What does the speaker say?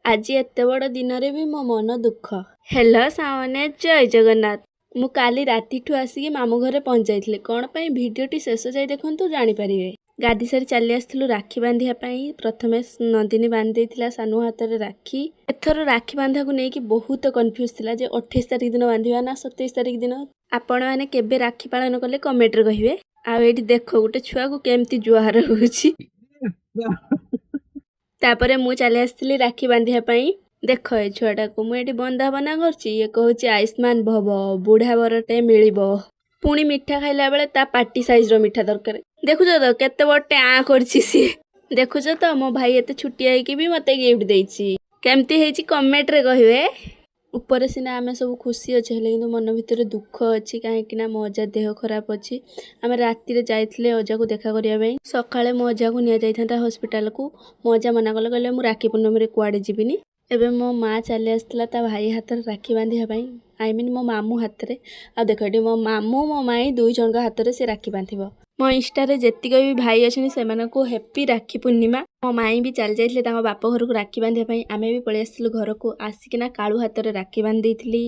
ଆଜି ଏତେ ବଡ଼ ଦିନରେ ବି ମୋ ମନ ଦୁଃଖ। ହ୍ୟାଲୋ ସାଙ୍ଗମାନେ, ଜୟ ଜଗନ୍ନାଥ। ମୁଁ କାଲି ରାତିଠୁ ଆସିକି ମାମୁଁ ଘରେ ପହଞ୍ଚାଇଥିଲି। କ'ଣ ପାଇଁ ଭିଡ଼ିଓଟି ଶେଷ ଯାଇ ଦେଖନ୍ତୁ, ଜାଣିପାରିବେ। ଗାଧି ସାରି ଚାଲି ଆସିଥିଲୁ ରାକ୍ଷୀ ବାନ୍ଧିବା ପାଇଁ। ପ୍ରଥମେ ନନ୍ଦିନୀ ବାନ୍ଧି ଦେଇଥିଲା ସାନୁ ହାତରେ ରାକ୍ଷୀ। ଏଥର ରାକ୍ଷୀ ବାନ୍ଧାକୁ ନେଇକି ବହୁତ କନଫ୍ୟୁଜ୍ ଥିଲା ଯେ 28 ତାରିଖ ଦିନ ବାନ୍ଧିବା ନା 27 ତାରିଖ ଦିନ। ଆପଣମାନେ କେବେ ରାକ୍ଷୀ ପାଳନ କଲେ କମେଣ୍ଟରେ କହିବେ। ଆଉ ଏଇଠି ଦେଖ, ଗୋଟେ ଛୁଆକୁ କେମିତି ଜୁହାର ହେଉଛି। ତାପରେ ମୁଁ ଚାଲି ଆସିଥିଲି ରାକ୍ଷୀ ବାନ୍ଧିବା ପାଇଁ। ଦେଖ ଏ ଛୁଆଟାକୁ, ମୁଁ ଏଠି ବନ୍ଦାପନା କରୁଛି, ଇଏ କହୁଛି ଆୟୁଷ୍ମାନ ଭବ, ବୁଢ଼ା ବରଟେ ମିଳିବ। ପୁଣି ମିଠା ଖାଇଲା ବେଳେ ତା ପାଟି ସାଇଜର ମିଠା ଦରକାର। ଦେଖୁଛ ତ କେତେ ବଡ଼ଟେ ଆଁ କରିଛି ସିଏ। ଦେଖୁଛ ତ, ମୋ ଭାଇ ଏତେ ଛୋଟିଆ ହେଇକି ବି ମୋତେ ଗିଫ୍ଟ ଦେଇଛି। କେମିତି ହେଇଛି କମେଣ୍ଟରେ କହିବେ। ଉପରେ ସିନା ଆମେ ସବୁ ଖୁସି ଅଛେ, ହେଲେ କିନ୍ତୁ ମନ ଭିତରେ ଦୁଃଖ ଅଛି, କାହିଁକି ନା ମୋ ଅଜା ଦେହ ଖରାପ ଅଛି। ଆମେ ରାତିରେ ଯାଇଥିଲେ ଅଜାକୁ ଦେଖା କରିବା ପାଇଁ। ସକାଳେ ମୋ ଅଜାକୁ ନିଆଯାଇଥାନ୍ତା ହସ୍ପିଟାଲକୁ। ମୋ ଅଜା ମନା କଲେ, କହିଲେ ମୁଁ ରାକ୍ଷୀ ପୂର୍ଣ୍ଣମୀରେ କୁଆଡ଼େ ଯିବିନି। ଏବେ ମୋ ମା ଚାଲି ଆସିଥିଲା ତା ଭାଇ ହାତରେ ରାକ୍ଷୀ ବାନ୍ଧିବା ପାଇଁ, I mean ମୋ ମାମୁଁ ହାତରେ। ଆଉ ଦେଖ, ଏଠି ମୋ ମାମୁଁ, ମୋ ମାଇଁ ଦୁଇ ଜଣଙ୍କ ହାତରେ ସେ ରାକ୍ଷୀ ବାନ୍ଧିବ। ମୋ ଇନଷ୍ଟାରେ ଯେତିକ ବି ଭାଇ ଅଛନ୍ତି, ସେମାନଙ୍କୁ ହେପି ରାକ୍ଷୀ ପୂର୍ଣ୍ଣିମା। ମୋ ମାଇଁ ବି ଚାଲି ଯାଇଥିଲେ ତାଙ୍କ ବାପ ଘରକୁ ରାକ୍ଷୀ ବାନ୍ଧିବା ପାଇଁ। ଆମେ ବି ପଳେଇ ଆସିଥିଲୁ ଘରକୁ। ଆସିକିନା କାଳୁ ହାତରେ ରାକ୍ଷୀ ବାନ୍ଧି ଦେଇଥିଲି।